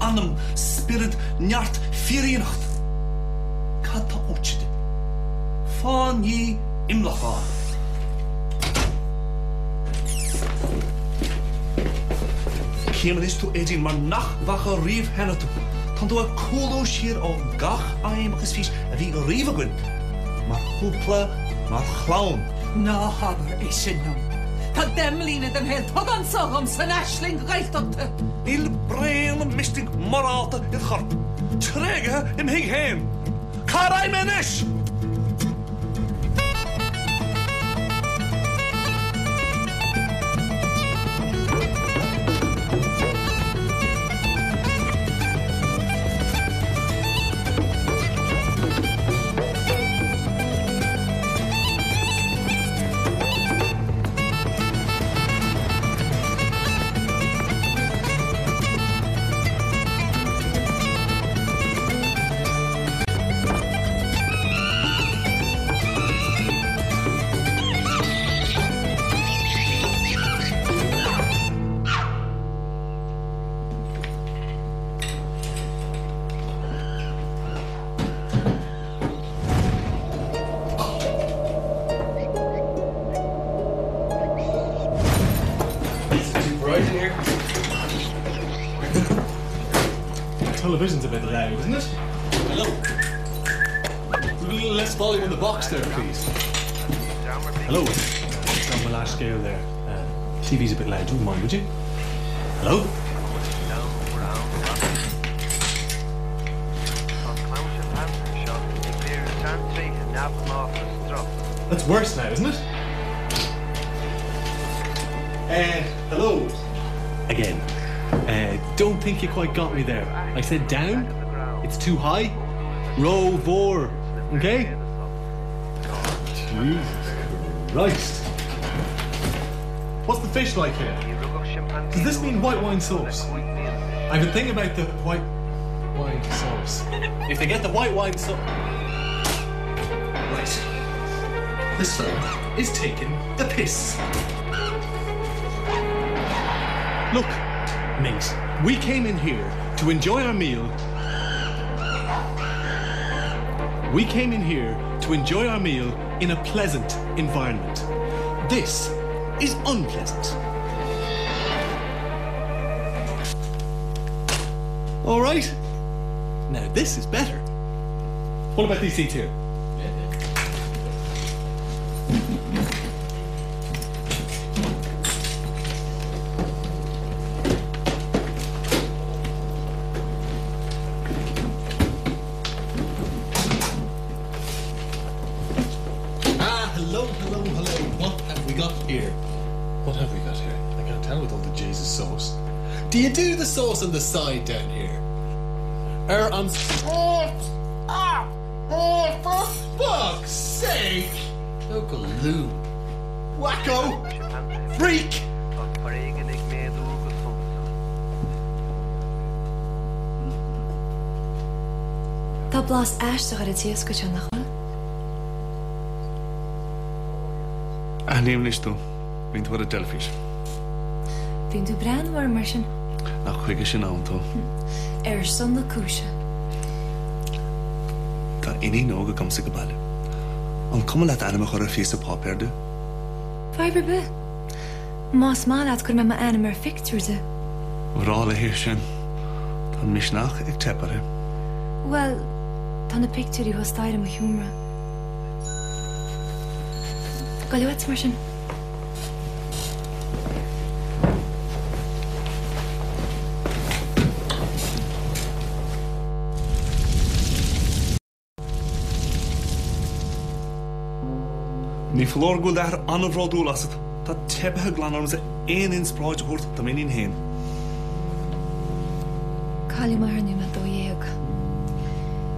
Anam, spiorad, neart, fíréanacht. Cad tá uaitse di? Fáinní imleacáin. Cím anois tú Aedín mar nach bhfaca riamh cheana tú. Tánn tú ag cúlú siar ó gach aidhm agus fís a bhí riamh againn, mar chúpla, mar chlann. Ná habair é sin liom. Tá 10 mbliana dem shaol tugtha anso dhom san aisling Ghaeltachta. Níl braon misnigh morálta id chorp. Tréigthe im thigh féin. Cá raghaidh mé anois? Is it too bright in here? The television's a bit loud, isn't it? Hello? A little less volume in the box there, please. Hello? It's on my last scale there. Uh, TV's a bit loud, wouldn't mind, would you? Hello? That's worse now, isn't it? Uh, hello again. Uh, don't think you quite got me there. I said down. It's too high. Rómhór. Okay? Jesus Christ. What's the fish like here? Does this mean white wine sauce? I've been thinking about the white wine sauce. If they get the white wine sauce... Right. This fella is taking the piss. Look, mate, we came in here to enjoy our meal. We came in here to enjoy our meal in a pleasant environment. This is unpleasant. All right. Now this is better. What about these seats here? Ah, hello, hello, hello. What have we got here? What have we got here? I can't tell with all the Jesus sauce. Do you do the sauce on the side down here? Er an ah, oh, for fuck's sake! Local loo. Wacko! Freak! Tá blas aisteach ar an t-iascach seo, nach bhfuil? Aithním anois tú. Bíonn tú ar an dteilifís. Bíonn tú ag breathnú orm mar sin. Nach chuige sin ann tú? Ar son na cúise. Tá iníon óg agamsa ag baile. An cuma leat ainm a chur ar phíosa páipéir di? Fadhb ar bith. Más maith leat cuirfidh mé m'ainm ar phictiúr di. Ba bhreá léi é sin. Tá an misneach ag teip uirthi. Bhuel, tá na pictiúirí thuas staighre i mo sheomra. Gabh uait mar sin. Ní foláir go bhfuil d'athair an-bhródúil asat. Tá teipthe glan ormsa aon inspioráid a thabhairt do m'iníon féin. Cailleadh m'athair nuair a bhí mé 12.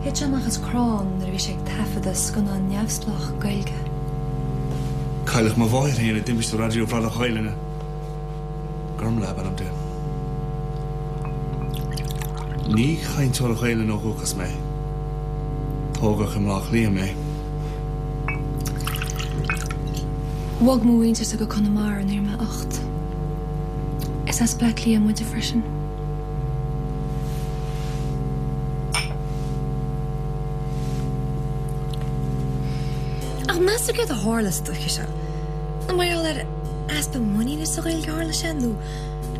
Thit sé amach as crann nuair a bhí sé ag taifeadadh scannán neamhspleách Gaeilge. Cailleadh mo mháthair féin i dtimpiste raidió bhradach Ghaelainne. Gormfhlaith ab ainm di. Ní chainteoir Ghaelainne ó dhúchas mé. Tógadh i mBleá Cliath mé. Bhog mo mhuintirse go Conamara nuair a bhí mé 8. Is as Bleá Cliath muide freisin. Ach meas tú céard a tharla sa dúiche seo? Nó mar gheall ar easpa muiníne sa Ghaeilge a tharla sé, nó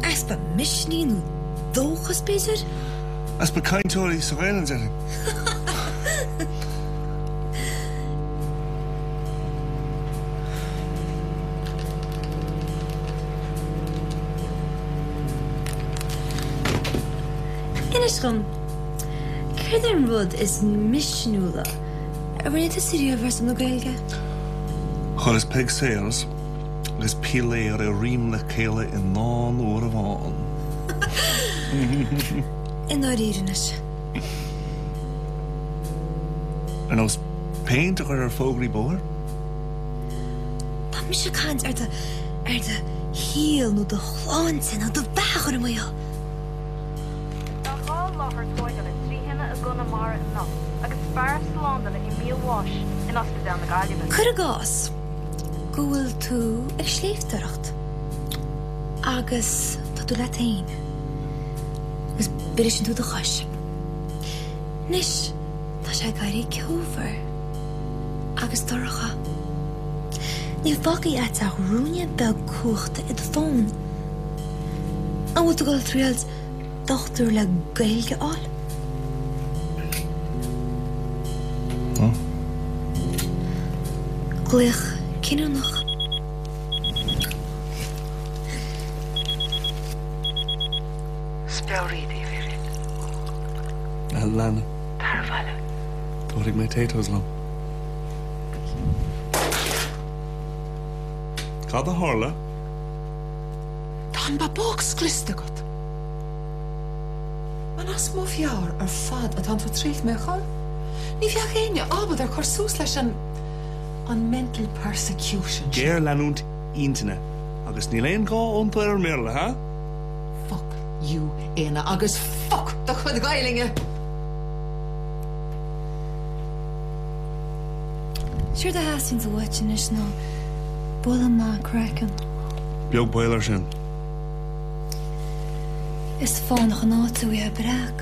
easpa misnigh nó dóchas, b'fhéidir? Easpa cainteoirí sa Ghaelainn, déarfainn. Inis dom, céard é an rud is misniúla a rinne tusa riamh ar son na Gaeilge? Chuireas Peig Sayers agus píléar i rím le chéile i ndán uair amháin. I ndáiríre anois. Ar nós péint a chur ar fógraí bóthair? Tá mise ag caint ar do, ar do shaol nó do shláinte nó do bheatha a chur i mbaol. Tá 2 láthair tóigeála 3 thine i gConamara anocht agus fear slándála i mí a bháis in Ospidéal na Gaillimhe. Cuir i gcás go bhfuil tú ag sléibhteoireacht agus tá tú leat féin agus briseann tú do chois. Anois tá sé ag éirí ceomhar agus dorcha. Níl fágtha agat ach ruainne beag cumhachta i do fón. An bhfuil tú ag dul a thriail dochtúir le Gaeilge a fháil? Glaoch cinniúnach. Speabhraíd í, a Mhairéad. A leana. Tar abhaile. Tabharfaidh mé Taytos liom. Cad a tharla? Tá an bábóg scriosta agat. An as mo mheabhair ar fad atánn tú ag triail mé a chur? Ní bheadh éinne ábalta ar cur suas leis an an mental persecution sin. Géarleanúint intinne, agus níl aon ghá iontú ar an mBéarla, ha? Fuck you, Éanna, agus fuck do chuid Gaelainne! Séard a theastaíonns uait anois ná buille maith craicinn. Beag baol air sin. Is fánach an áit a bhfaighfeá breac.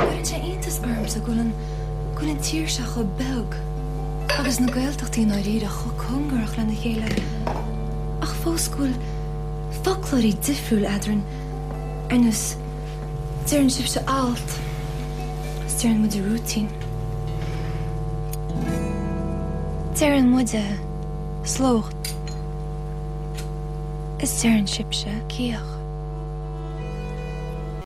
Cuireann sé iontas ormsa go bhfuil an, go bhfuil an tír seo chomh beag agus na Gaeltachtaí i ndáiríre chomh cóngarach lena chéile ach fós go bhfuil foclóirí difriúil eadrainn ar nós Deireann sibhse alt is deireann muide rúitín. Deireann muide slócht is deireann sibhse cíoch.